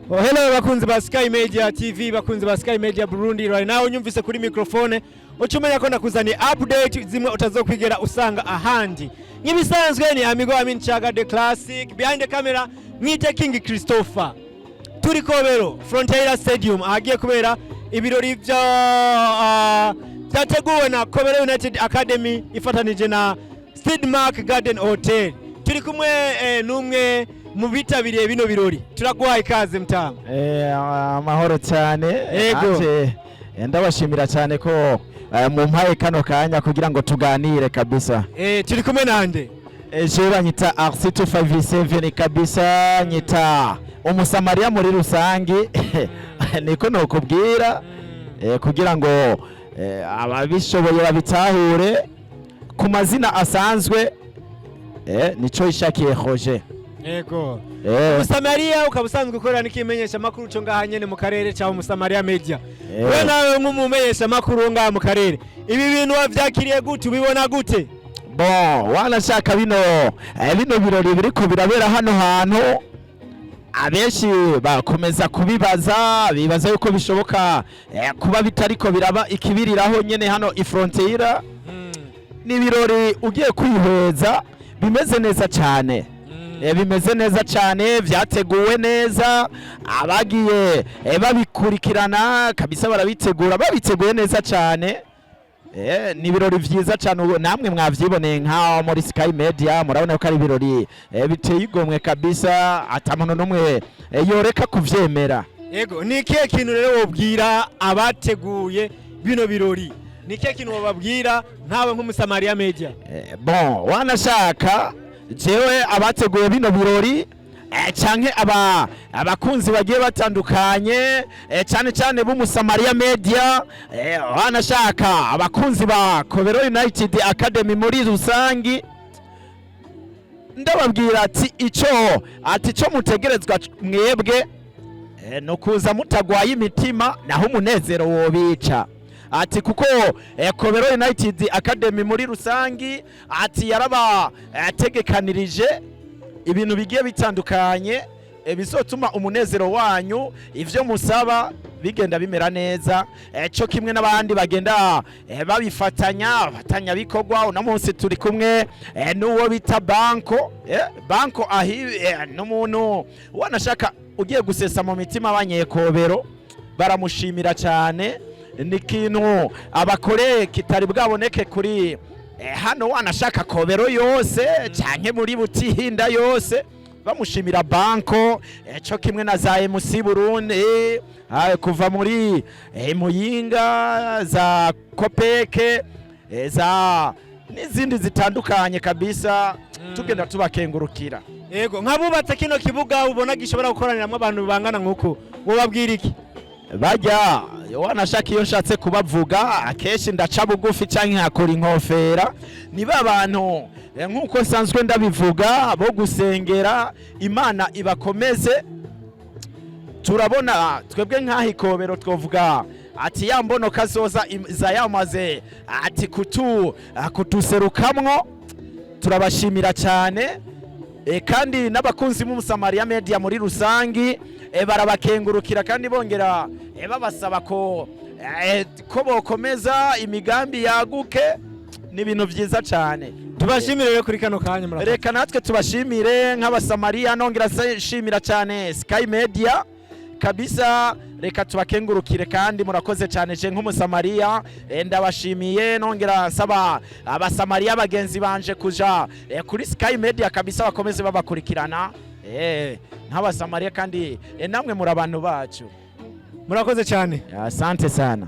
Oh, hello bakunzi ba Sky Media TV, bakunzi ba Sky Media Burundi. Right now unyumvise kuri microphone, uca umenya ko ndakuzaniye update zimwe utazokwigera usanga ahandi. Nk'ibisanzwe ni Amigo Amin Chaga the Classic, behind the camera mwite King Christopher. Turi Kobero Frontier Stadium, ahagiye kubera ibirori vya vyateguwe na Kobero United Academy ifatanije na Stidmark Garden Hotel. Turi kumwe n'umwe mu bitabiriye bino birori. Turaguhaye ikaze, mtama. Amahoro cyane. Yego. Nanje, ndabashimira cyane ko mumpaye kano kanya kugira ngo tuganire kabisa. Turi kumwe nande? Jewe banyita RC257 kabisa, nyita umusamariya muri rusangi, niko nokubwira, kugira ngo ababishoboye babitahure ku mazina asanzwe, nico ishakiye Roger. Umusamariya, ukaba usanzwe ukorera n'ikimenyesha makuru cyo ngaha nyene mu karere cya Umusamariya Media. We nawe nk'umumenyesha makuru wo ngaha mu karere, ibi bintu wavyakiriye gute? Ubibona gute? Bon, wanashaka bino birori biriko birabera hano hantu, abenshi bakomeza kubibaza, bibaza yuko bishoboka kuba bitariko biraba ikibiriraho nyene hano i Frontier. Ni ibirori ugiye kwihweza bimeze neza cyane. Bimeze neza cyane, vyateguwe neza, abagiye babikurikirana kabisa barabitegura, babiteguye neza cyane. Ni ibirori vyiza cyane, ubu namwe mwavyiboneye nkaho muri Sky Media, murabona ko ari ibirori biteye igomwe kabisa, ata muntu n'umwe yoreka kuvyemera. Yego, ni ikihe kintu rero wobwira abateguye bino birori? Ni ikihe kintu wobabwira nkawe nk'Umusamariya Media? Bon, wanashaka jewe abateguye bino birori canke abakunzi bagiye batandukanye, cyane cyane b'Umusamariya Media, wanashaka abakunzi ba Kobero United Academy muri rusangi, ndababwira ati ico mutegerezwa mwebwe no kuza mutagwaye imitima, naho umunezero wobica, ati kuko Kobero United Academy muri rusangi ati yaraba tegekanirije ibintu bigiye bitandukanye bizotuma umunezero wanyu, ivyo musaba bigenda bimera neza, co kimwe n'abandi bagenda babifatanya, abatanya bikorwa. Uno munsi turi kumwe n'uwo bita Banko, Banko ahi n'umuntu wanashaka ugiye gusesa mu mitima abanyekobero baramushimira cyane. Ni ikintu abakore kitari bwaboneke kuri hano, wanashaka Kobero yose canke muri Butihinda yose, bamushimira Banko, co kimwe na za MC Burundi, kuva muri Muyinga, za Kopeke, za n'izindi zitandukanye kabisa, tugenda tubakengurukira. Yego, nk'abubatse kino kibuga ubona gishobora gukoraniramwo abantu bangana nk'uku, wobabwira iki? Bajya wanashaka iyo nshatse kubavuga akenshi ndaca bugufi canke nkakura inkofera. Ni ba bantu, nk'uko nsanzwe ndabivuga, bo gusengera Imana ibakomeze. Turabona twebwe nk'aho ikobero twovuga ati ya mbono kazoza iza yamaze ati kutuserukamwo. Turabashimira cyane, kandi n'abakunzi b'Umusamariya Media muri rusangi barabakengurukira kandi bongera babasaba ko bokomeza imigambi yaguke. Ni ibintu byiza cyane. Tubashimire rero kuri kano kanya, murakoze. Reka natwe tubashimire nk'abasamariya, nongera nshimira cyane Sky Media kabisa. Reka tubakengurukire kandi murakoze cyane. Je nk'umusamariya ndabashimiye, nongera nsaba abasamariya bagenzi banje kuja kuri Sky Media kabisa, bakomeze babakurikirana nk'abasamariya, kandi namwe muri abantu bacu. Murakoze cyane. Asante sana.